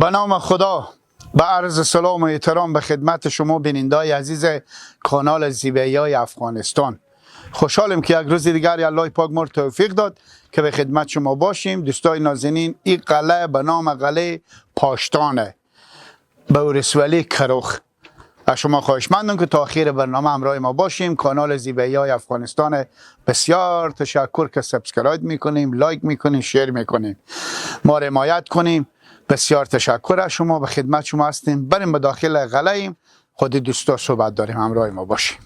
به نام خدا. به عرض سلام و احترام به خدمت شما بینندای عزیز کانال زیبایی افغانستان. خوشحالم که یک روز دیگر الله پاک ما توفیق داد که به خدمت شما باشیم. دوستای نازنین، این قلعه به نام قلعه پاشتانه به ولسوالی کروخ. از شما خواهشمندم که تا آخر برنامه همراه ما باشیم. کانال زیبایی افغانستان، بسیار تشکر که subscribe میکنیم، like میکنیم، share میکنیم، ما را حمایت کنیم. بسیار تشکر از شما. به خدمت شما هستیم. بریم به داخل قلعه، خود دوستا صحبت داریم، همراه ما باشیم.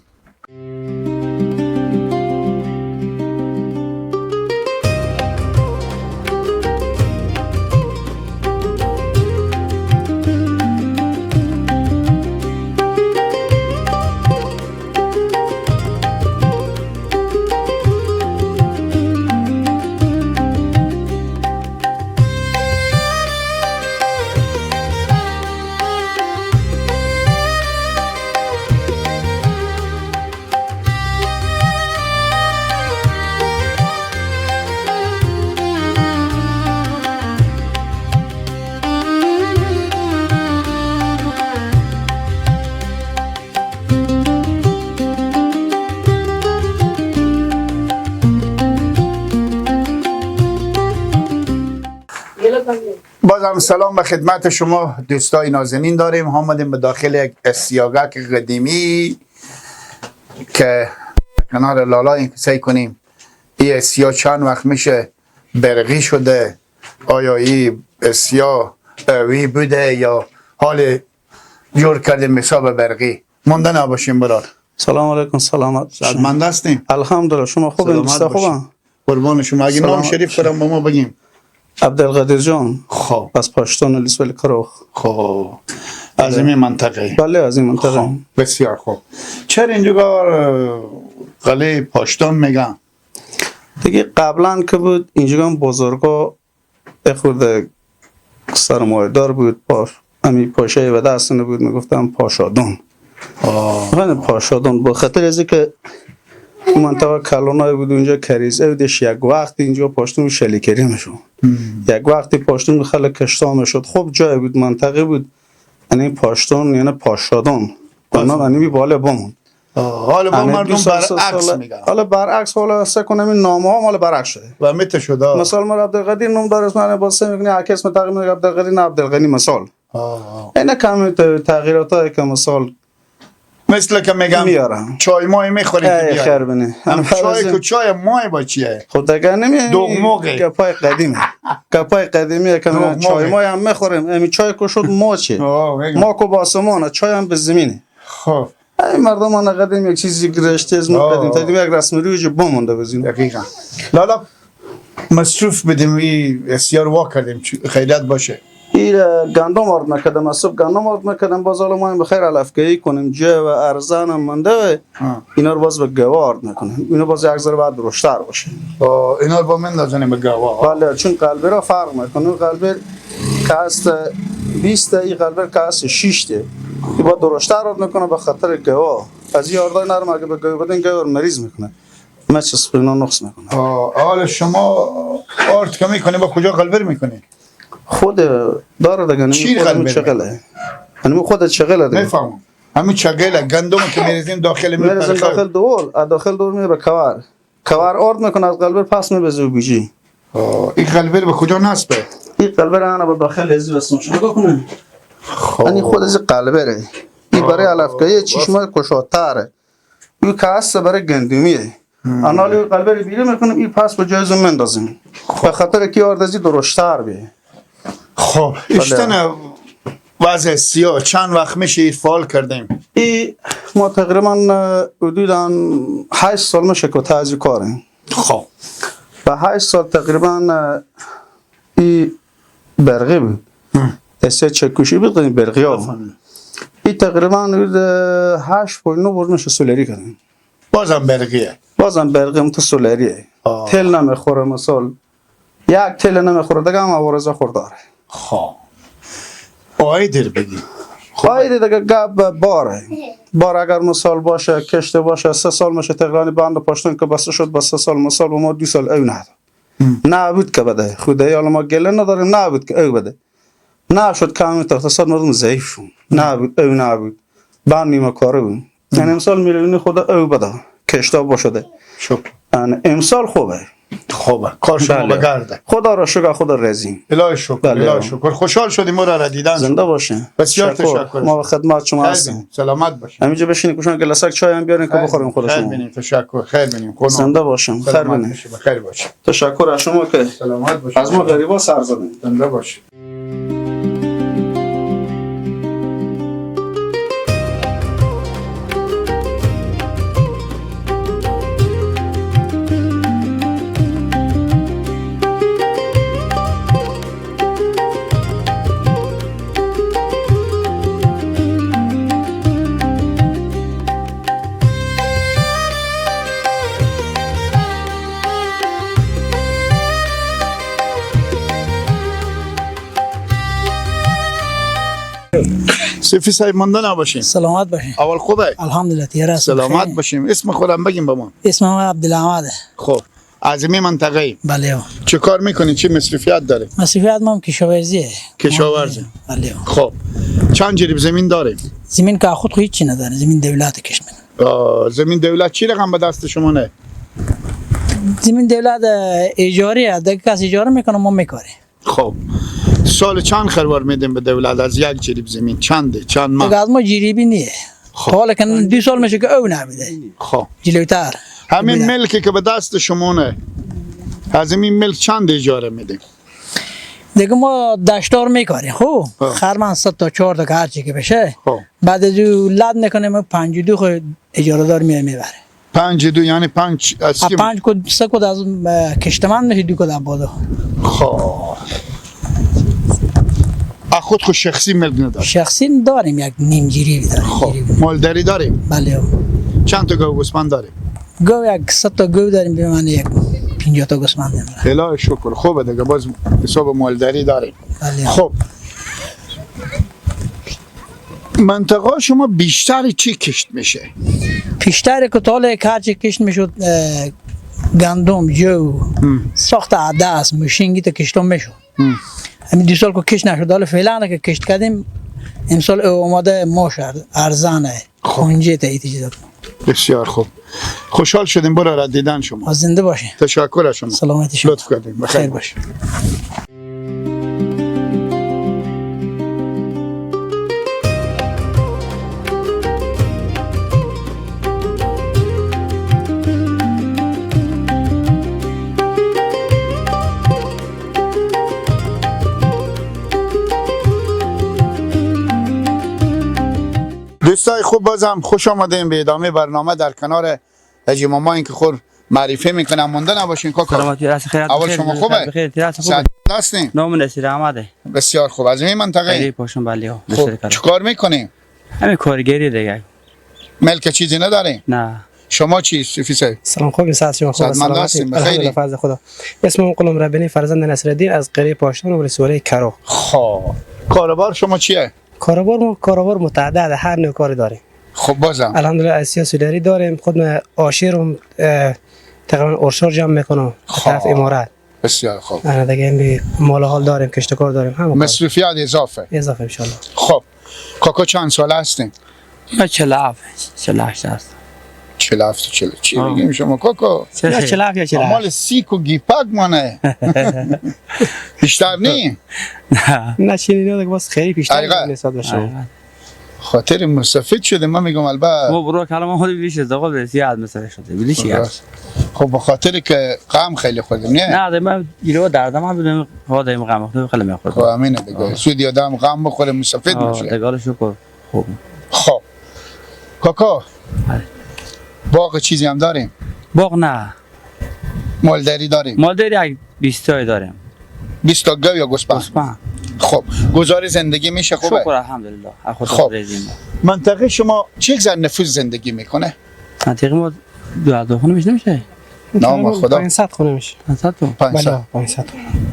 بازم سلام به خدمت شما دوستای نازنین داریم. آمدیم به داخل یک اسیاگک قدیمی که کنار لالا سعی کنیم این اسیا چند وقت میشه برقی شده، آیا این اسیا وی بوده یا حال جور کردیم حساب برقی مونده نباشیم. برار سلام علیکم. سلامت صحتمند هستیم؟ الحمدلله. شما خوبین؟ دوستا خوبم؟ قربان شما. اگه نام شریف کنم با ما بگیم. عبدالقادر جان. خب از پاشتان ولسوالی کروخ. خب از این منطقه؟ بله از این منطقه. خب. بسیار خوب. چرا اینجا قلعه پاشتان میگن؟ دیگه قبلا که بود اینجا هم بزرگا خورده سرمایه دار بود، پاش امی پاشه و دست بود، میگفتم پاشادون. پاشادون به خاطر از اینکه اون منطقه کلانای بود اونجا کریزه بودش، یک وقت اینجا پاشتون شلیکری میشد، یک وقتی پاشتون خیلی کشتا میشد. خب جای بود، منطقه بود، یعنی پاشتون یعنی پاشادون، اونا یعنی بی بالا بمون. حالا با مردم برعکس میگن. حالا برعکس، حالا سه کنم این نامه ها مال برعکس شده و میته شده. مثال ما عبدالقدیر نام داره، اسم با سه میکنی هر کس تغییر میده، عبدالقدیر نه عبدالغنی مثال. اینا کم تغییرات که مثال مثل که میگم میارم چای مای میخوریم که بیارم خیر بنه. چای که چای مای با چیه؟ خب دیگه نمی دغمغه گپای قدیمه، گپای قدیمیه که چای مای هم میخوریم. امی چای که شد ما چه ما کو با آسمانه، چای هم به زمینه. خب این مردمان قدیم یک چیزی گرشته از ما قدیم تا یک رسم روی بمونده بزین. دقیقاً لالا مصروف بدیم این اسیار وا کردیم خیریت باشه. این گندم آرد نکردم، از صبح گندم آرد نکردم، باز حالا ما بخیر علفگاهی کنیم، جه و ارزن هم منده، اینا رو باز به گوه آرد میکنیم، اینا باز یک ذره بعد درشتر باشه. اینا رو با مندازنیم به گوه. بله چون قلبه را فرق میکنه، اون قلبه که هست 20 تا، این قلبه که هست 6 تا، این با درشتر آرد میکنه به خاطر گوه. از این آردای نرم اگه به گوه بدین گوه مریض میکنه، مچ اینا نقص میکنه. حالا شما آرد که میکنی با کجا قلبه میکنی؟ خود داره دیگه، چی خود چغله، یعنی خود چغله دیگه. میفهمم همین چغله گندم که میریزیم داخل میریزیم داخل دور، از داخل دور میره به کوار، کوار آرد میکنه از قلبه پس میبزه بیجی. این قلبه به کجا نصبه؟ این قلبه رو به داخل از بسون نگاه کنه. یعنی خود از قلبه ره. این برای علفگاهی چشمای کشادتره، این که هست برای گندمیه. انالی قلبه رو بیره میکنیم، این پس به جای زمین مندازیم به خاطر که آردازی درشتر بیه. خب اشتن وضع سیاه چند وقت میشه این فعال کردیم؟ ای ما تقریبا حدوداً 8 سال میشه که تازه کاریم. خب و 8 سال تقریبا ای برقی بود، اسیا چکوشی بود، این برقی ها ای تقریبا حدود 8.9 برد میشه سولری کردیم. بازم برقیه؟ بازم برقی هم تو سولریه. تل نمیخوره، مثال یک تل نمیخوره دیگه، هم عوارض خورداره. خب آیدر بگی. آیده دیگه گپ باره، بار اگر مثال باشه کشته باشه 3 سال میشه تقریبا بند پاشتون که بسته شد با 3 سال مثال با ما 2 سال او نداد. نه بود که بده، خدای حالا ما گله نداریم، نه بود که او بده. نشد کم اقتصاد مردم ضعیف شد. نبود او نبود. بند نیمه کاره بود. یعنی امسال میلیونی خدا او بده. کشتا باشده. شکر. امسال خوبه. خوبه. کار شما بگرده. خدا را شکر، خدا رضی. الهی شکر. بله. الهی شکر. خوشحال شدیم ما را دیدن. زنده باشه. بسیار تشکر. ما به خدمت شما هستیم. سلامت باشید. همینجا بشینید کوشان گلاسک چای هم بیارین که بخوریم خود شما. خیر بینیم. تشکر. خیر بینیم. زنده باشم. خیر بینیم. خیر باشه. تشکر از شما که سلامت باشید. از ما غریبا سر زدین. زنده باشید. سیفی صاحب مانده نباشین. سلامت باشین. اول خوبه؟ الحمدلله تیر است. سلامت باشیم. اسم خودم بگیم به ما. اسم من عبدالحمد. خب از این منطقه. بله. چه کار میکنی؟ چه مصرفیت داره؟ مصرفیت ما کشاورزیه. کشاورزی. بله. خب چند جریب زمین داریم؟ زمین که خود هیچ نداره، زمین دولت کشت میکنه. زمین دولت چی رقم به دست شما نه؟ زمین دولت اجاره، دیگه کس اجاره میکنه ما میکاریم. خب سال چند خروار میدیم به دولت از یک جریب زمین؟ چنده؟ چند ماه؟ از ما جریبی نیه. خب حالا که 2 سال میشه که او نمیده. خب جلوتر همین ملکی که به دست شما نه، از این ملک چند اجاره میدیم؟ دیگه ما دشتار میکاریم. خب خرمن 3 تا 4 تا که هرچی که بشه. خب بعد از او لد میکنیم 5.2 خو اجاره دار میاد میبره. 5.2 یعنی 5 از 5 کد 3 کد از کشتمند میشه، 2 کد بادا. خب خود خود شخصی ملک نداریم؟ شخصی داریم، یک نیم جریب داریم. خب مالداری داریم؟ بله. چند تا گاو گوسفند داریم؟ گاو یک 100 تا گاو داریم، به معنی یک 50 تا گوسفند داریم. الهی شکر. خوبه دیگه، باز حساب مالداری داریم. بله. خب منطقه شما بیشتر چی کشت میشه؟ بیشتر که تا حالا هرچی کشت میشد گندم، جو، ساخت عدس، مشینگی تا کشتم میشد. همین 2 سال که کشت نشد، حالا فعلا که کشت کردیم امسال اومده ماش ارزانه، خونجه تا ایتی چیزا. بسیار خوب، خوشحال شدیم برای دیدن شما. زنده باشین. تشکر از شما. سلامتی شما. لطف کردیم. بخیر باشین. دوستای خوب، بازم خوش آمدیم به ادامه برنامه در کنار حاجی ماما که خور معرفی میکنم. مونده نباشین کاکا. سلامتی راست خیرات. اول شما خوبه؟ بخیر راست خوبه. هستین؟ نام نصیر احمده. بسیار خوب. از این منطقه؟ خیلی پاشون بله. خب چیکار میکنیم؟ همین کارگری دیگه. ملک چیزی نداریم؟ نه. شما چی سفی صاحب؟ سلام، خوبی ساعت شما خوب؟ سلامتی. الحمدلله فضل خدا. اسمم قلم ربانی فرزند نصرالدین از قریه پاشون و ولسوالی کرو. خب کاروبار شما چیه؟ کاروبار ما کاروبار متعدد، هر نوع کاری داریم. خب بازم الحمدلله اسیا سولری داریم، خود من آشیرم تقریبا اورشار جمع میکنم طرف امارات. بسیار خوب. انا دیگه مال حال داریم، کشت و کار داریم، هم مصروفیات اضافه ان شاء الله. خب کاکا چند ساله هستین؟ من 47 48 هستم. 47 40 چی میگیم شما کاکا؟ یا 47 یا 48. مال سیک و گیپک مانه. بیشتر نی؟ نه چیزی نه دیگه، باز خیلی بیشتر نسبت به شما. خاطر مسافت شده من میگم البته ما برو کلام خود بیش از دقیقه زیاد مسافت شده بیلی چی هست. خب به خاطر که غم خیلی خوردیم نه؟ نه من گیرو دردم هم بدم خدا غم خود خیلی میخورد. خب امینه دیگه سودی آدم غم بخوره مسافت میشه. دیگه شکر. خوب. خب کاکا باغ چیزی هم داریم؟ باغ نه. مالداری داریم؟ مالداری یک 20 تایی داریم. 20 تا گاو یا گوسفند؟ گوسفند. خب گزار زندگی میشه خوبه؟ شکر الحمدلله. خب منطقه شما چه گزار نفوس زندگی میکنه؟ منطقه ما 2000 خونه میشه نمیشه؟ نام خدا 500 خونه میشه. 500 تا 500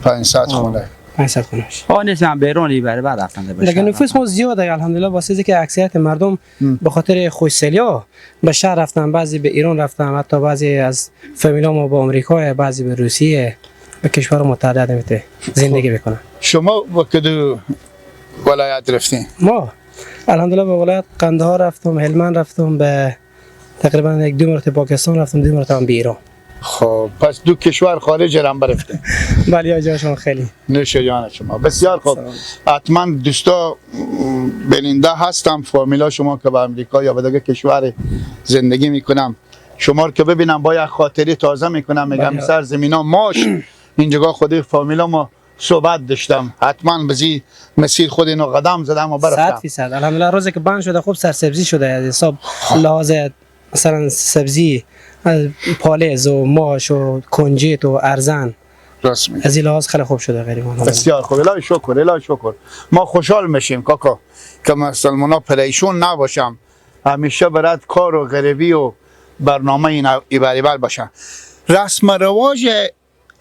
500 خونه 500 خونه میشه. آ نیست من بیرونی برای بعد رفتن باشه. دیگه نفوس ما زیاده الحمدلله، واسه که اکثریت مردم به خاطر خوشسلیا به شهر رفتن، بعضی به ایران رفتن، حتی بعضی از فامیلا ما به آمریکا، بعضی به روسیه، به کشور متعدد میته زندگی بکنن. شما با کدو ولایت رفتین؟ ما الحمدلله به ولایت قندهار رفتم، هلمند رفتم، به تقریبا یک دو مرتبه پاکستان رفتم، دو مرتبه هم به ایران. خب پس دو کشور خارج هم برفتین. بله جان شما خیلی نوش جان شما. بسیار خوب. حتما دوستا بیننده هستم، فامیلا شما که به امریکا یا به دیگه کشور زندگی میکنم، شما رو که ببینم با یک خاطری تازه میکنم، میگم سر زمینا ماش اینجا خود فامیلا ما صحبت داشتم، حتما بزی مسیر خود اینو قدم زدم و برفتم. 100% الحمدلله روزی که بند شده خوب سرسبزی شده، از حساب لحاظ مثلا سبزی پالز و ماش و کنجیت و ارزن، راست میگی، از این لحاظ خیلی خوب شده غریبان. بسیار خوب، الهی شکر، الهی شکر. ما خوشحال میشیم کاکا که مسلمانا پریشون نباشم، همیشه برات کار و غریبی و برنامه این بر باشن. رسم رواج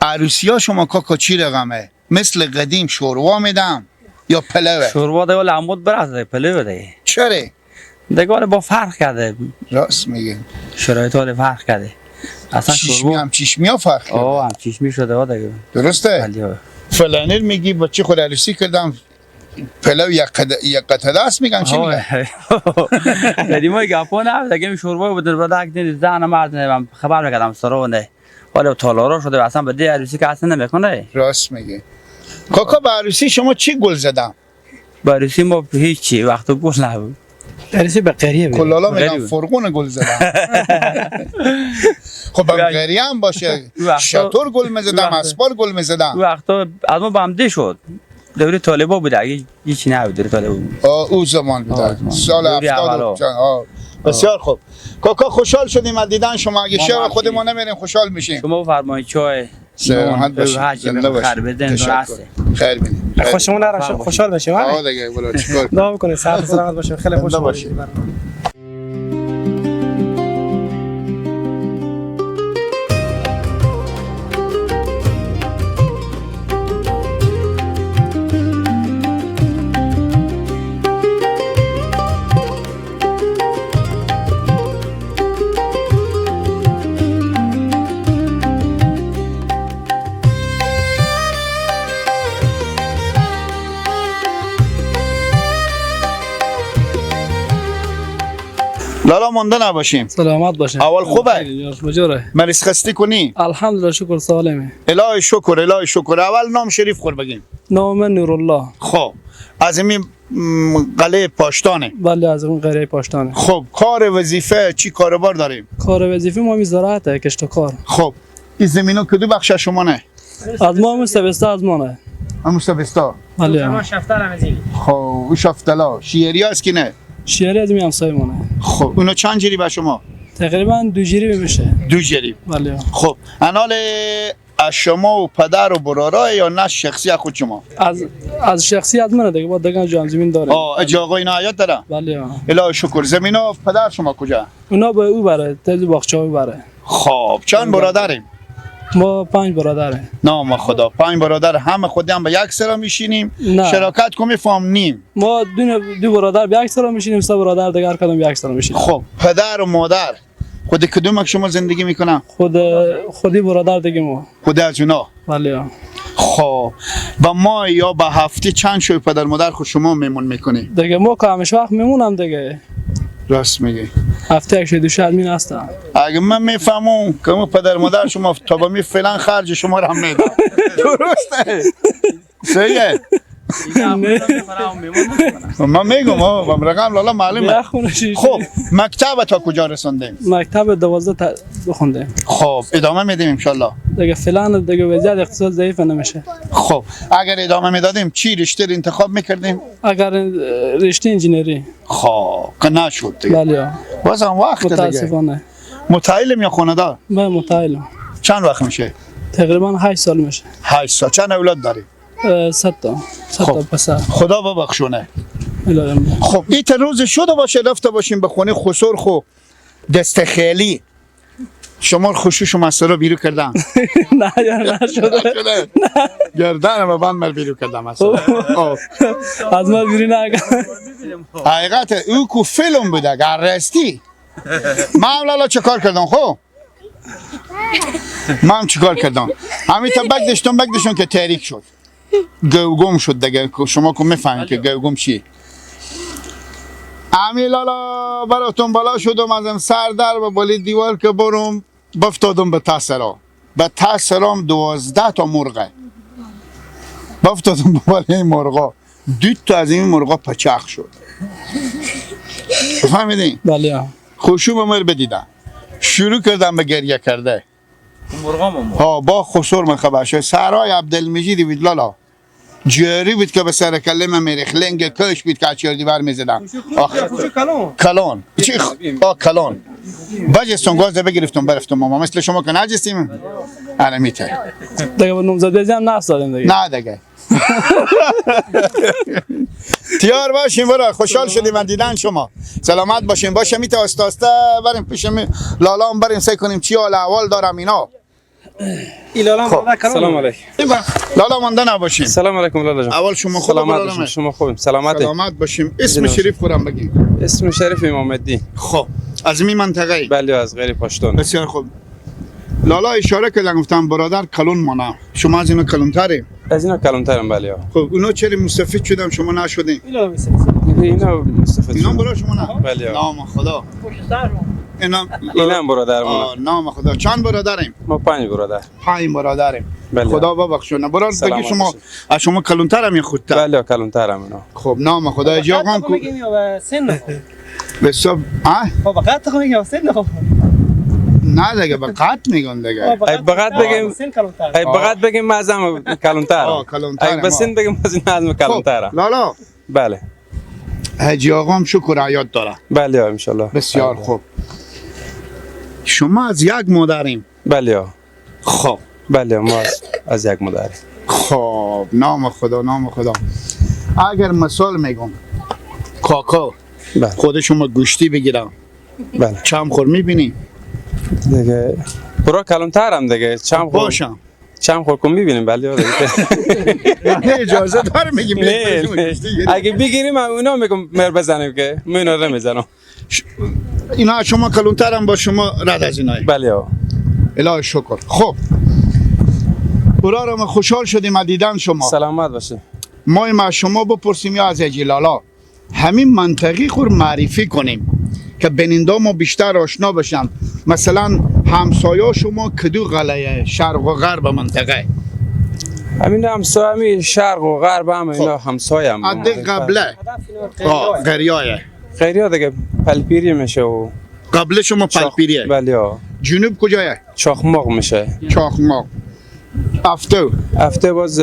عروسی ها شما کاکا چی رقمه؟ مثل قدیم شوروا میدم یا پلوه؟ شوروا ده ولی عمود برات پلوه ده. چرا؟ دیگه با فرق کرده. راست میگه. شرایط ها فرق کرده. اصلا چشمی هم چشمی ها فرق کرده. آه هم چشمی شده ها دیگه. درسته؟ فلانی میگی با چی خود عروسی کردم پلو یک قطعه دست میگن چی میگن؟ قدیمای گپا نه دیگه شوروا بود بعد یک زن مرد نه خبر میکردم سرونه. ولی تالارا شده اصلا به دی عروسی که اصلا نمیکنه. راست میگه. کاکا به عروسی شما چی گل زدم؟ به عروسی ما هیچی وقت گل نبود. عروسی به قریه بود. کلالا میگم فرغون گل زدم. خب به قریه هم باشه. شطور گل میزدم، اسپار گل میزدم. وقتا از ما بمده شد. دوره طالبا بود اگه هیچی نبود دوره طالبا بود. او زمان بود. سال 70. بسیار خوب. کاکا خوشحال شدیم از دیدن شما. اگه شب خودمون نمیریم خوشحال میشیم. شما بفرمایید چای سلامت باشید، زنده باشید. خیر بینید. خوشمون نرم خوشحال بشیم. آه دیگه ولی چیکار دعا بکنید صحت سلامت باشیم. خیلی خوش باشید. لالا مانده نباشیم. سلامت باشیم. اول خوبه؟ مریض خستی کنی؟ الحمدلله شکر سالمه. الهی شکر، الهی شکر. اول نام شریف خور بگیم. نام من نورالله. خب از این قلعه پاشتانه. بله از اون قلعه پاشتانه. خب کار وظیفه چی کاروبار داریم؟ کار وظیفه ما می زراعته، کشت و کار. خب این زمینا کدو بخش شما نه؟ از ما مستبستا از ما نه. مستبستا. بله. خب او شفتلا شیری است که نه؟ شیری از می همسایه مونه. خب اونو چند جریب به شما؟ تقریبا 2 جریب میشه. 2 جریب. بله. خب انال از شما و پدر و برارای یا نه شخصی از خود شما؟ از شخصی از منه دیگه، با دیگه جام زمین داره. آه اجاقا اینا حیات داره؟ بله. الهی شکر. زمینا پدر شما کجا؟ اونا به او بره، تل باغچه او بره. خب چند برادریم؟ ما 5 برادریم. نام خدا 5 برادر، همه خودی هم به یک سرا میشینیم؟ شراکت کو میفهم نیم. ما دو برادر به یک سرا میشینیم، 3 برادر دیگر کدوم به یک سرا میشینیم. خب پدر و مادر خود کدوم شما زندگی میکنن؟ خودی برادر دیگه ما. خود از اونا؟ بله. خب با ما یا با هفته چند شوی پدر مادر خود شما میمون میکنی؟ دیگه ما که همیشه وقت میمونم دیگه. راست میگی. هفته یک شوی دو شوی ادمین هستم. اگه من میفهمم که ما پدر مادر شما تا با می فعلا خرج شما رو هم میدم. درسته؟ صحیحه؟ من میگم آقا رقم لالا معلومه. خب مکتب تا کجا رسوندیم؟ مکتب 12 بخوندیم. خب ادامه میدیم ان شاء الله. دیگه فعلا دیگه وضعیت اقتصاد ضعیف نمیشه. خب اگر ادامه میدادیم چی رشته انتخاب میکردیم؟ اگر رشته انجینری. خب که نشد دیگه. بله. بازم وقت دیگه. متاسفانه. متعلم یا خانه‌دار؟ من متعلم. چند وقت میشه؟ تقریبا 8 سال میشه. 8 سال. چند اولاد داری؟ 7 تا. 7 تا پسر. خدا ببخشونه. خب این روز شده باشه رفته باشیم به خونه خسر خو دست خیلی شما خوشوش و مسئله بیرو کردم. نه یار نشده. گردنم و بند مر بیرو کردم اصلا. از ما بیرو نگه. حقیقت او کو فیلم بوده گرستی. من لالا چه کار کردم خب؟ من چیکار کردم؟ همین تا بگ داشتم که تحریک شد. گوگم شد دیگه. شما که میفهمید که گوگم چیه. امی لالا براتون بالا شدم ازم سر در و بالی دیوار که برم بفتادم به تسرا. به تسرام 12 تا مرغه. بفتادم به بالای مرغا. 2 تا از این مرغا پچخ شد. فهمیدین؟ بله. خوشو مر بدیدم. شروع کردم به گریه کرده. مرغام ها با خسر من خبر شد. سرای عبدالمجید بود لالا. جری بود که به سر کله من میریخ لنگ کش بود که از چهار دیوار میزدم. کلون کلون چی؟ آه کلون. بجستم گاز بگرفتم برفتم ماما مثل شما که نجستیم. انا میته. دیگه با نامزد بزنم نفتادیم دیگه. نه دیگه. تیار باشیم برا خوشحال شدیم من دیدن شما. سلامت باشیم. باشه میته آسته آسته بریم پیش لالام بریم سعی کنیم چی حال احوال دارم اینا. خب. سلام علیکم. لالا مانده نباشیم. سلام علیکم لالا جان. اول شما خوب سلامت باشیم. شما خوبیم. سلامت. سلامت باشیم. اسم شریف خورم بگیم. اسم شریف امام الدین. خب از این منطقه؟ بله از غیر پشتون. بسیار خوب. لالا اشاره کردن گفتم برادر کلون مانم. شما از اینا کلونتری؟ از اینا کلونترم بله. خب اونا چرا مستفید شدم شما نشدین؟ اینا مستفید. اینا برای شما نه؟ بله. نام خدا. اینا برادرمون. نام خدا. چند برادریم؟ ما 5 برادر. 5 برادریم. بله. خدا ببخشونه. برادر دیگه شما از شما کلونترم یا خودتر؟ بله کلونترم اینا. خب نام خدا جاقام کو سن به حساب خب قد خو میگم سن خب نه دیگه به قد میگن دیگه. ای بقد بگیم ای بقد بگیم ما ازم کلونترم. ای به سن بگیم از این ازم کلونترم. لالا بله حاجی آقام شکر حیات داره. بله ان شاء الله. بسیار خوب. شما از یک مادریم؟ بله. خب بله ما از یک مادریم. خب نام خدا نام خدا. اگر مثال میگم کاکا بله. خود شما گوشتی بگیرم بله چم خور میبینی؟ دیگه برا کلونترم دیگه چم خور باشم چم خور کن میبینیم. بله دیگه نه اجازه داره میگیم اگه بگیریم اونا میگم مر بزنیم که من اینا رو نمیزنم. اینا شما کلونترم با شما رد از اینای. بله الهی شکر. خب برا ما خوشحال شدیم از دیدن شما. سلامت باشه. ما شما بپرسیم یا از اجلالا همین منطقی خور معرفی کنیم که بیننده ما بیشتر آشنا بشن. مثلا همسایه شما کدو قلعه شرق و غرب منطقه؟ همین همسایه همین شرق و غرب هم اینا همسایه هم. عده قبله قریایه قریا دیگه پلپیری میشه و قبله شما پلپیریه. بله. جنوب کجایه؟ چاخماق میشه. چاخماق. افته افته باز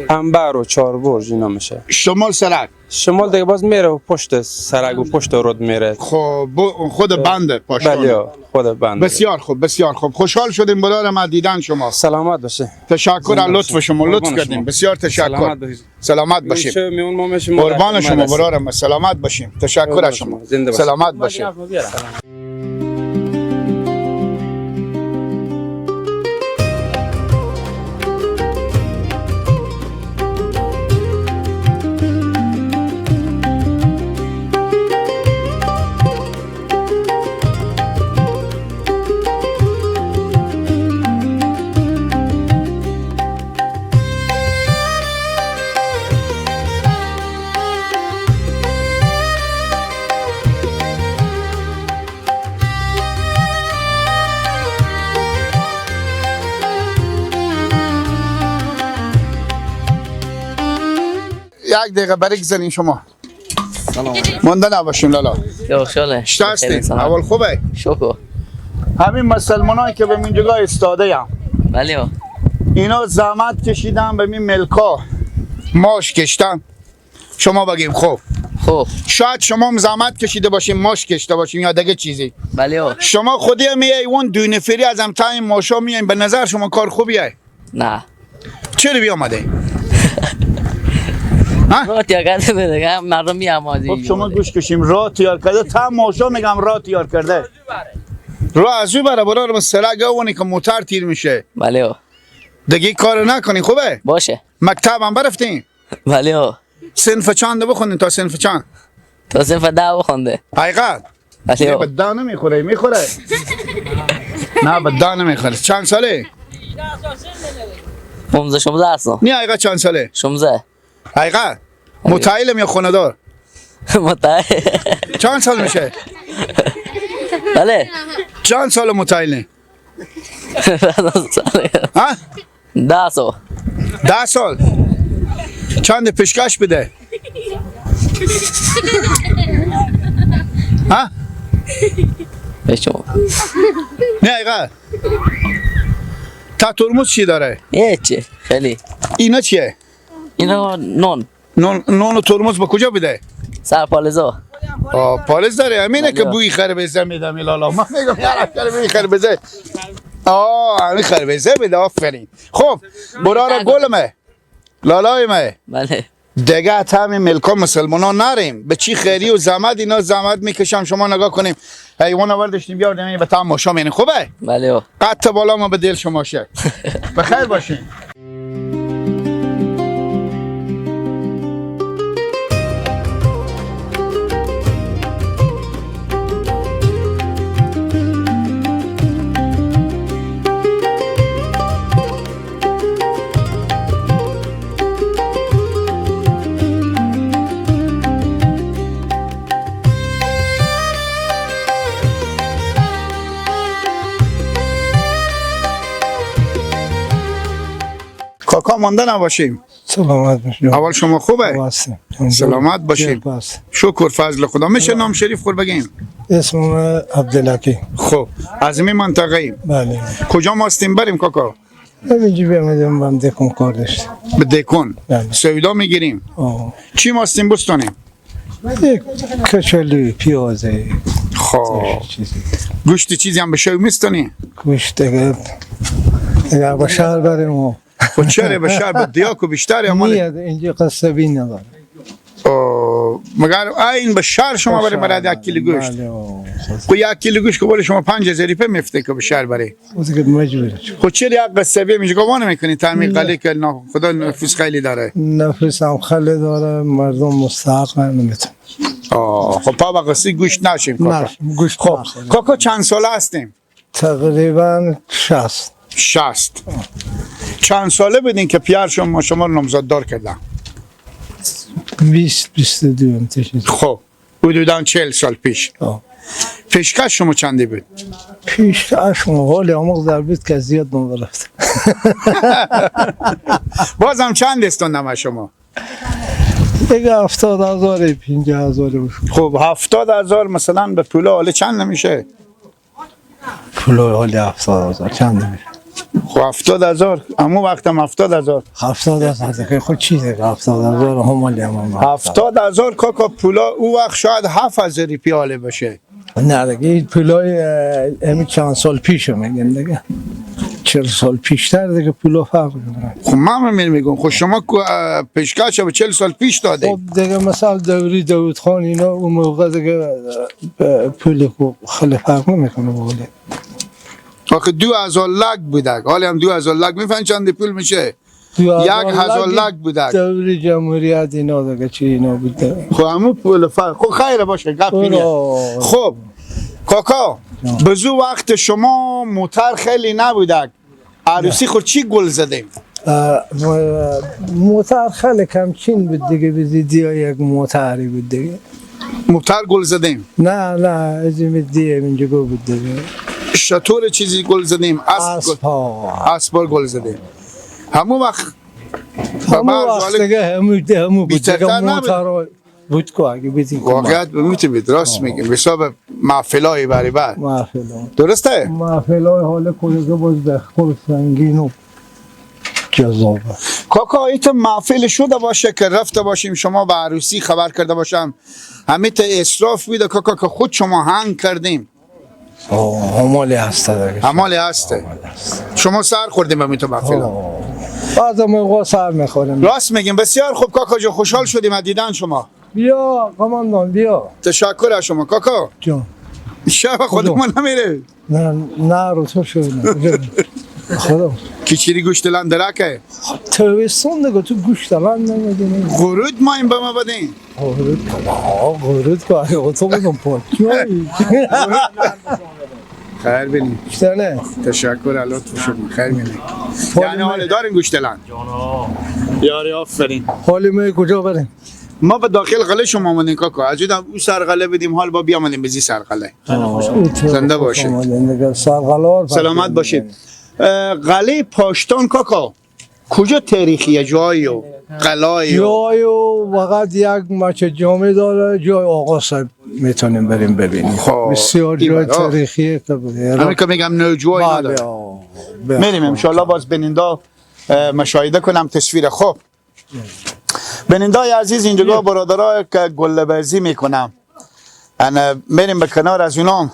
انبر و چهار برج اینا میشه. شمال سرک. شمال دیگه باز میره و پشت سرک و پشت رود میره. خب خود بنده پاشتون. بله خود بند. بسیار خوب بسیار خوب. خوشحال شدیم برادر ما دیدن شما. سلامت باشه. تشکر از لطف شما. لطف کردیم. بسیار تشکر. سلامت باشیم. قربان شما برادر ما. سلامت باشیم. تشکر از شما. سلامت باشیم. یک دقیقه برای زنین شما. مونده نباشیم لالا. خوشحاله. هستین؟ اول خوبه؟ شکر. همین مسلمانایی که به اینجا ایستاده هم. بله. اینا زحمت کشیدن به این ملکا ماش کشتن. شما بگیم خوب. خوب. شاید شما هم زحمت کشیده باشیم ماش کشته باشیم یا دیگه چیزی. بله. شما خودی میای اون دو نفری از هم تا این ماشا میایم به نظر شما کار خوبیه؟ نه. چرا بیامده؟ راه تیار کرده بده مردم میامادی. خب شما گوش کشیم راه تیار کرده تا ماشا میگم راه تیار کرده. راه از او بره برار سرگ اونی که موتر تیر میشه. بله. دیگه کار نکنی خوبه؟ باشه. مکتب هم برفتین؟ بله. صنف چند بخوندین تا صنف چند؟ تا صنف 10 بخونده. حقیقت؟ بله. به 10 نمیخوره میخوره. نه به 10 نمیخوره. چند ساله؟ 15 16 هستم. نه ایقا چند ساله؟ 16. ایقا متعیلم یا خونه دار؟ متعیل. چند سال میشه؟ بله. چند سال متعیلی؟ ها؟ 10 سال. 10 سال. چند پیشکش بده؟ ها؟ نه ایقا تا ترمز چی داره؟ هیچی خیلی. اینا چیه؟ اینا نون. نون و ترمز با کجا بده؟ سر پالزا. پالز داره. همینه که بوی خربزه میدم لالا. من میگم یار بوی خربزه. همین خربزه بده. آفرین. خب برار گلمه لالای مه. بله. دیگه همین ملکا مسلمان ها نریم به چی خیری و زحمت اینا زحمت میکشم. شما نگاه کنیم حیوان آوردشتیم بیاردیم به تماشا میریم. خوبه؟ بله. قط بالا ما به دل شما شه. بخیر باشین. کاکا مانده نباشیم. سلامت باشیم. اول شما خوبه؟ سلامت باشیم. شکر فضل خدا. میشه نام شریف خور بگیم؟ اسمم عبدالحکی. خب از این منطقه ایم. بله. کجا ماستیم بریم کاکا؟ همینجا بیامدیم با هم دکون کار داشتیم. به دکون؟ بله. سودا میگیریم. چی ماستیم بستانیم؟ یک کچالو، پیازه. خب گوشت چیزی هم به شو میستانی؟ گوشت اگر به شهر بریم. خب چرا به شهر به دیاکو بیشتر یا مال اینجا قصبی نداره. مگر این به شهر شما برای برای یک کیلو گوشت؟ خب یک کیلو گوشت که برای شما 5000 روپیه میفته که به شهر برای. خب چرا یک قصبی میشه گمان میکنی تعمیر قلی که خدا نفوس خیلی داره. نفوس هم خیلی داره، مردم مستحق نمیتونه. خب پا با قصی گوشت نشیم کاکا. گوشت. خب کاکا چند ساله هستیم؟ تقریبا 60. 60. چند ساله بودین که پیار شما رو نامزد دار کردن؟ 20 22. خب حدوداً 40 سال پیش. پیشکش شما چنده بود؟ پیشکش شما حالی آموز در بود که زیاد نبرفت. بازم چند استوندم شما؟ دیگه 70,000 50,000 بود. خب 70,000 مثلا به پول حالی چند نمیشه؟ پول حالی 70,000 چند نمیشه؟ خب 70,000 امو وقتم 70,000 70,000 خود چیزه 70,000 هم مالی هم 70,000 کاکا پولا او وقت شاید 7,000 پیاله باشه. نه دیگه این پولای همین چند سال پیش میگم دیگه 40 سال پیشتر دیگه پولا فرق داره. خب من میگم خب شما پیشکش به 40 سال پیش داده. خب دیگه مثلا دوری داوود خان اینا اون موقع دیگه پول خیلی فرق نمیکنه بوله. آخه 2000 لک بوده. حالا هم 2000 لک میفهمی چند پول میشه؟ 1000 لک بوده. دوری جمهوریت اینا دیگه چی اینا بوده. خب همون پول فرق. خب خیر باشه گپ اینه. خب کاکا بزو وقت شما موتر خیلی نبوده. عروسی خود چی گل زدیم؟ موتر خیلی کمچین بود دیگه، بزیدی یک موتری بود دیگه. موتر گل زدیم؟ نه نه از این دیگه اینجا بود دیگه. شطور چیزی گل زدیم، اسب گل زدیم. همون وقت دیگه همون بود دیگه موتر بود که اگه بیتیم واقعیت میتونید راست میگیم حساب محفلای بری بر درسته؟ محفلای حال کجا باز بخور سنگین و جذابه. کاکا ایت محفل شده باشه که رفته باشیم شما به عروسی خبر کرده باشم همه تا اسراف بوده کاکا که خود شما هنگ کردیم. همالی هسته دیگه. همالی هسته. شما سر خوردیم به میتو محفل. بعض موقع سر میخوریم. راست میگیم. بسیار خوب کاکا جو خوشحال شدیم از دیدن شما. بیا قماندان بیا. تشکر از شما کاکا. جان. شب خودمون نمیره. نه نه رو تو شد. خدا. کیچیری گوشت لندرکه. توستون دیگه تو گوشت لند نمیدونی. غرود ما این به ما بدین. غرود غرود که تو بودم پاک. خیر بینی. بیشتر نه. تشکر لطف شما. خیر بینی. یعنی حال دارین گوشتلن؟ یاری آفرین. حالی ما کجا بریم؟ ما به داخل قلعه شما آمدیم کاکا. از اون سر قلعه بدیم حال با بیامدیم به زی سر قلعه. زنده باشید. سلامت باشید. قلعه پاشتان کاکا کجا تاریخیه؟ جایی و قلعه جای و فقط یک مچ جامع داره، جای آقا صاحب میتونیم بریم ببینیم. بسیار جای تاریخیه. همین که میگم نوجوای نداره. میریم انشالله باز بیننده مشاهده کنم تصویر. خب بینندای عزیز اینجا برادرای که گله بازی میکنم انا میریم به کنار از اونام.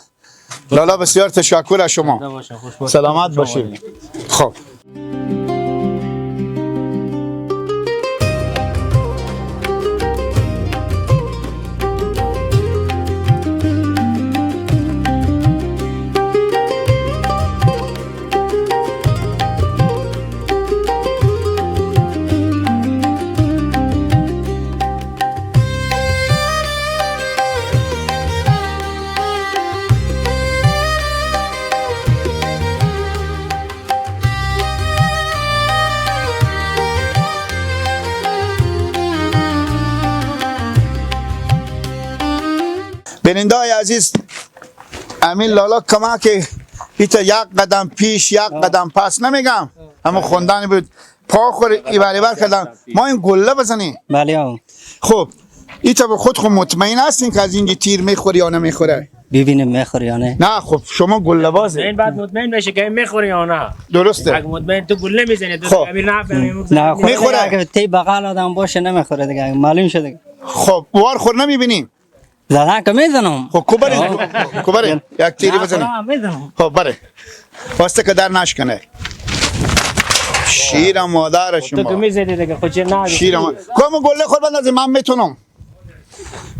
لالا بسیار تشکر از شما. سلامت باشید. خب بینندای عزیز امین لالا کما که ایتا یک قدم پیش یک قدم پس نمیگم، همون خوندن بود پا خور ایوری بر کردم ما این گله بزنیم. بله. خب ایتا به خود خود مطمئن هستین که از اینجا تیر میخوری یا نمیخوره؟ ببینیم میخوری یا نه. نه خب شما گله بازی این بعد مطمئن بشه که میخوری یا نه. درسته. اگه مطمئن تو گله میزنی تو امیر نه میخوره. اگه تی بغل آدم باشه نمیخوره دیگه، معلوم شده. خب وار خور نمیبینیم. زدن که میزنم. خب کوبرین کوبرین یک تیری بزنیم. خب بره واسه که در نشکنه. شیر مادر شما تو که میزنی دیگه خود چه نه شیر مادر کم گله خود بندازیم. من میتونم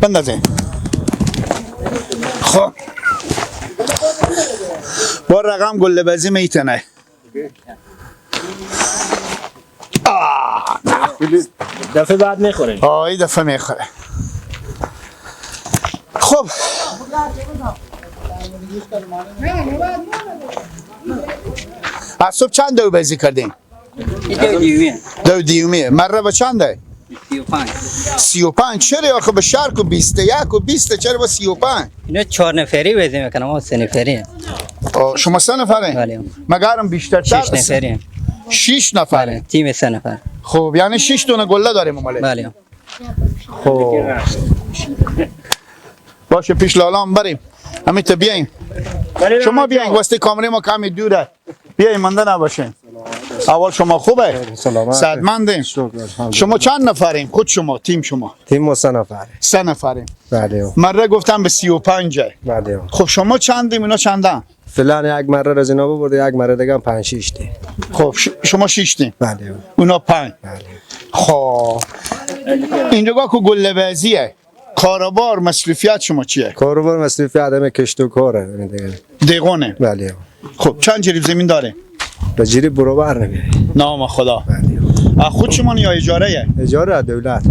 بندازیم. خب با رقم گله بازی میتونه. دفعه بعد میخوره. آه این دفعه میخوره. خب از صبح چند دو بازی کردیم؟ دو دیومیه. مره با چنده؟ 35. 35 چرا آخه به شرک و 21 و 20 چرا با 35؟ اینا 4 نفری بازی میکنم، ما 3 نفری. شما 3 نفره؟ بله. مگرم بیشتر 6 نفری. 6 نفره. تیم 3 نفر. خب یعنی 6 دونه گله داریم مالک. بله. خب باشه پیش لالام بریم. همین تا بیاییم. شما بیایین واسه کامره ما کمی دوره. بیایین مانده نباشین. اول شما خوبه؟ صدمندیم. شما چند نفریم؟ خود شما تیم شما؟ تیم ما 3 نفره. 3 نفریم. بله. مره گفتم به 35. بله. خب شما چندیم اینا چندن؟ فعلا یک مره از اینا ببرده، یک مره دیگه هم 5 6 تیم. خب شما 6 تیم. بله. اونا 5. بله. خب اینجا که گله بازیه. کاروبار مصروفیت شما چیه؟ کاروبار مصروفیت آدم کشت و کاره دیگه. دیگونه. بله. خب چند جریب زمین داره؟ به جریب برابر نمیاد. نام خدا. بله. خود شما یا اجاره؟ اجاره از دولت.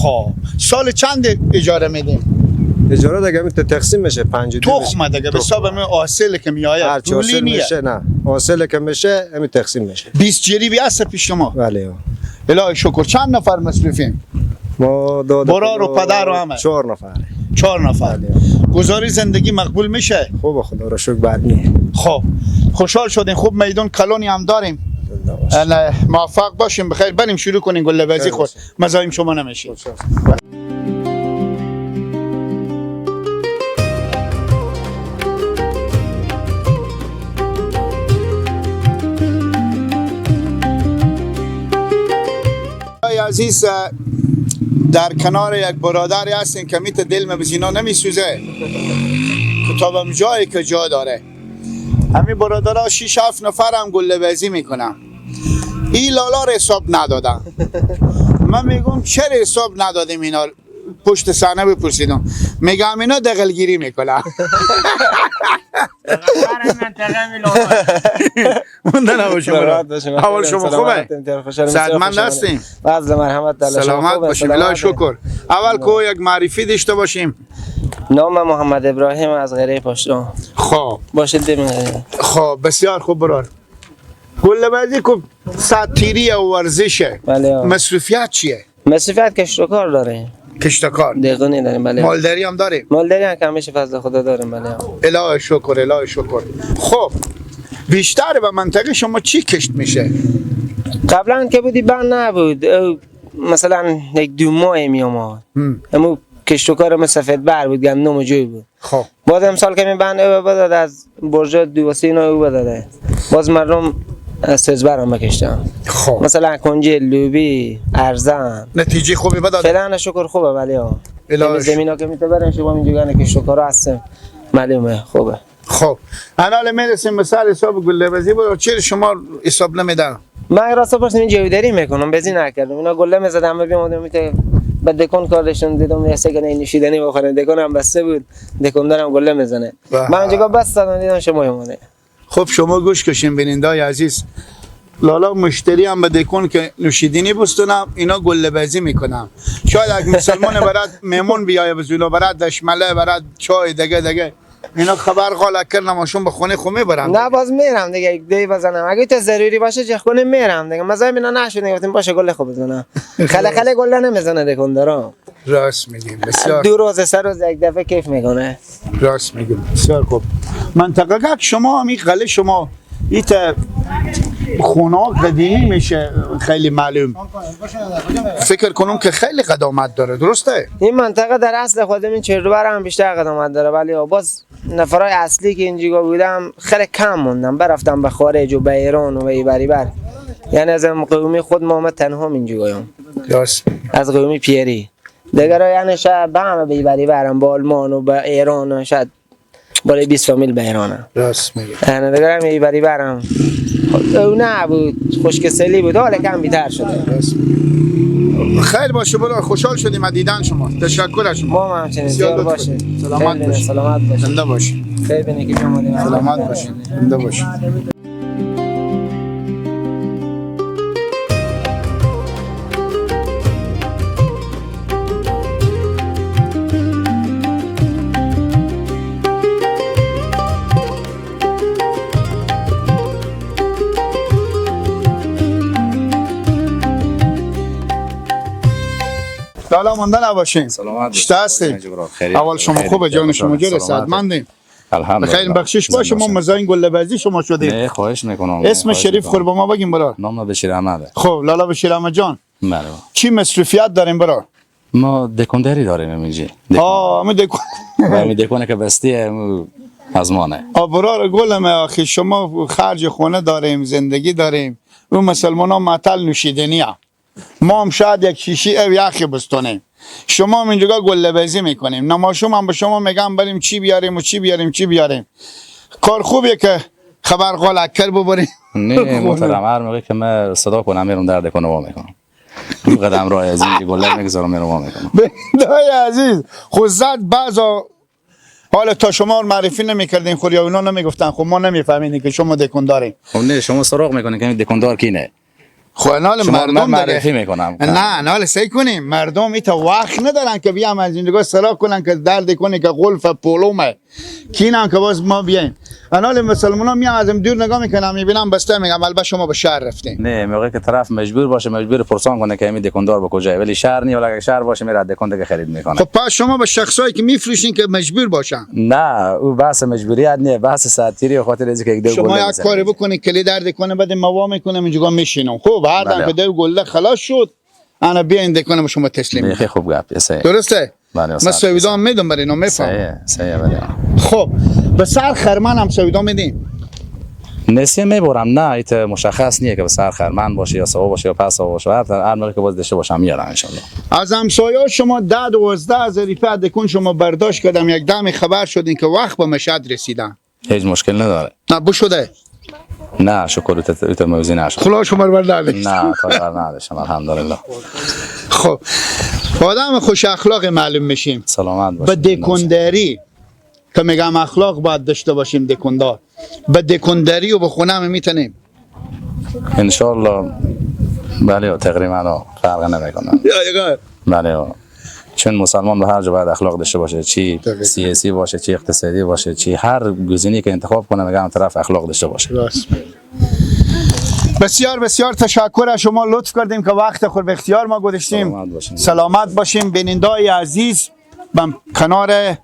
خب سال چند اجاره میدیم؟ اجاره دیگه می تقسیم میشه 5 تخم دیگه به حساب می حاصل که میآید پولی میشه نه حاصل که میشه همین تقسیم میشه. 20 جریبی هست پیش شما؟ بله. الهی شکر. چند نفر مصروفیم؟ ما برار و پدر و همه 4 نفر. 4 نفر. گزاری زندگی مقبول میشه؟ خوب خدا رو شکر بد نیست. خب خوشحال شدیم. خوب میدون کلونی هم داریم. موفق باشیم. بخیر بریم شروع کنیم گله بازی. خود مزاحم شما نمیشیم. عزیز در کنار یک برادری هستیم که میت دل مبزینا نمیسوزه، کتابم جایی که جا داره. همین برادرها 6 7 نفر هم گله بازی میکنن. این لالا رو حساب ندادن. من میگم چرا حساب ندادیم اینا؟ پشت صحنه بپرسیدم، میگم اینا دغلگیری میکنن. مونده نباشیم. اول شما خوبه؟ صحتمند هستیم؟ سلامت باشیم. الهی شکر. اول کو یک معرفی داشته باشیم. نام محمد ابراهیم از غیره پشتون. خب باشه دیم. خب بسیار خوب برار. گله بازی که ساتیری و ورزشه. بله. مصروفیت چیه؟ مصروفیت کشت و کار داریم. کشت و کار. دهقانی داریم بله. مالداری هم داریم. مالداری هم که همیشه فضل خدا داریم بله. الهی شکر، الهی شکر. خب بیشتر به منطقه شما چی کشت میشه؟ قبلا که بودی بند نبود، مثلا یک دو ماه می آمد. امو کشت و کار ما سفید بر بود، گندم و جوی بود. خب باز امسال که می بند او بداد از برج دو و سه اینا او بداده. باز مردم سبزبر هم بکشتن. خب مثلا کنجه، لوبی، ارزن. نتیجه خوبی بداد. فعلا شکر خوبه ولی ها. زمینا که میتبرن شما اینجوریه کشت و کارا هستن. معلومه خوبه. خب الان میرسیم به سر حساب گله بازی بود. چرا شما حساب نمیدن؟ من راست پرسیم این جودری میکنم بزی نکردم. اینا گله میزدم بیام میته بعد دکان کار داشتم دیدم یه سگه نوشیدنی بخورن، دکان هم بسته بود، دکاندارم گله میزنه. من اونجا بس دادم دیدم شما ایمونه. خب شما گوش کشین بینندای عزیز، لالا مشتری هم به دکون که نوشیدنی بستونم اینا گله بازی میکنم. شاید اگه مسلمان برات مهمون بیای بزولا برات دشمله برات چای دیگه دیگه اینا خبر غاله کردم اشون به خونه خو میبرم. نه باز میرم دیگه یک دی بزنم اگه تا ضروری باشه چه خونه میرم دیگه. مزاحم اینا نشد گفتیم باشه گله خوب بزنم. خله خله گله نمیزنه دکاندارا. راست میگیم بسیار. دو روز سه روز یک دفعه کیف میکنه. راست میگیم بسیار خوب. منطقه که شما می قله شما ایت خونه قدیمی میشه خیلی معلوم. فکر کنم که خیلی قدامت داره، درسته؟ این منطقه در اصل خود این چهلوبر هم بیشتر قدامت داره، ولی باز نفرای اصلی که اینجا بودم خیلی کم موندم، برفتم به خارج و به ایران و به بری بر. یعنی از قومی خود ما تنها اینجایم. درست. از قومی پیری. دیگه یعنی شاید به همه به بری برم با آلمان و به ایران و شاید بالای 20 فامیل به ایرانم. راست میگی. یعنی دیگه هم یه بری برم. او نه بود، خشکسالی بود، حالا کم بیتر شده. راست. خیر باشه برادر، خوشحال شدیم از دیدن شما. تشکر از شما. ما همچنین. زیاد باشه. سلامت باشه. سلامت باشه. زنده باشه. خیر بینه که شما سلامت باشه. زنده باشه. لالا مانده نباشین. سلامت باشین. هستیم. اول شما خوبه، جان شما جور، صحتمندیم. الحمدلله. خیلی بخشش باشه ما مزاین گله بازی شما شدیم. نه خواهش میکنم. اسم شریف خور با ما بگیم برار. نام بشیر احمد. خب لالا بشیر احمد جان. بله. چی مصروفیت داریم برار؟ ما دکانداری داریم اینجا. آه دکان. می دکانه که بسته از مانه. برار گلم آخی شما خرج خونه داریم، زندگی داریم. و مسلمان‌ها معطل نوشیدنی ها. ما هم شاید یک شیشه او یخی بستونیم. شما هم اینجا گله بازی میکنیم. نماشوم هم به شما میگم بریم چی بیاریم و چی بیاریم چی بیاریم. کار خوبیه که خبر قالکر ببریم. نه محترم، هر موقع که من صدا کنم میرم در دکان وا میکنم. رو قدم راه از اینجا گله میگذارم میرم وا میکنم. دای عزیز خود زد بعضا حالا تا شما معرفی نمیکردین خور یا اونا نمیگفتن، خب ما نمیفهمیدیم که شما دکان دارین. خب نه شما سراغ میکنین که دکاندار کینه. خب نال مردم معرفی میکنم. نه نال سعی کنیم مردم ایتا وقت ندارن که بیام از اینجا سراغ کنن که درد کنه که قلف پولومه کینم که باز ما بیایم. نال مسلمانا میام ازم دور نگاه میکنم میبینم بسته میگم البته شما به شهر رفتین. نه موقعی که طرف مجبور باشه مجبور پرسان کنه که همین دکاندار به کجای، ولی شهر نی، ولی اگه شهر باشه میره دکان دیگه خرید میکنه. خب پس شما به شخصایی که میفروشین که مجبور باشن. نه او بحث مجبوریت نه، بحث ساعتیری و خاطر از که شما یک کاری بکنید کلی درد کنه بعد موا میکنم اینجا میشینم. خب هر دم که دو گله خلاص شد انا بیاین دکانم شما تسلیم. خیلی خوب گپ. درسته؟ بله. من سویدا هم میدم برای اینا میفهم. صحیح بله. خب به سر خرمن هم سویدا میدیم؟ نسیه میبرم، نه ایت مشخص نیه که به سر خرمن باشه یا سوا باشه یا پس باشه، هر موقع که باز داشته باشم میارم ان شاء الله. از همسایه‌ها شما 10 12 هزار روپیه دکون شما برداشت کردم، یک دم خبر شدین که وقت به مشهد رسیدن. هیچ مشکل نداره. نه بشده. نه شکر تو موزی نشد. خدا شما رو برداشت. نه تا نداشتم الحمدلله. خب آدم خوش اخلاق معلوم میشیم. سلامت باشید. به دکانداری که میگم اخلاق باید داشته باشیم دکاندار. به دکانداری و به خونه هم میتونیم. ان شاء الله بله تقریبا فرق نمیکنه. بله. چون مسلمان به هر جا باید اخلاق داشته باشه، چی سیاسی باشه، چی اقتصادی باشه، چی هر گزینه‌ای که انتخاب کنه میگم طرف اخلاق داشته باشه. راست. بسیار بسیار تشکر از شما، لطف کردیم که وقت خود به اختیار ما گذاشتیم. سلامت باشین. سلامت باشیم. بینندای عزیز، من کنار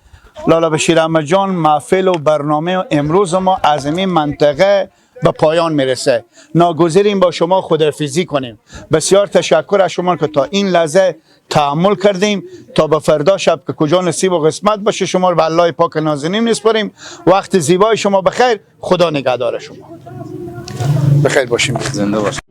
لالا بشیر احمد جان محفل و برنامه امروز ما از این منطقه به پایان میرسه. ناگزیریم با شما خداحافظی کنیم. بسیار تشکر از شما که تا این لحظه تحمل کردیم تا به فردا شب که کجا نصیب و قسمت باشه شما رو به الله پاک نازنین میسپاریم. وقت زیبای شما بخیر. خدا نگهدار شما. بخیر باشیم. زنده باشین.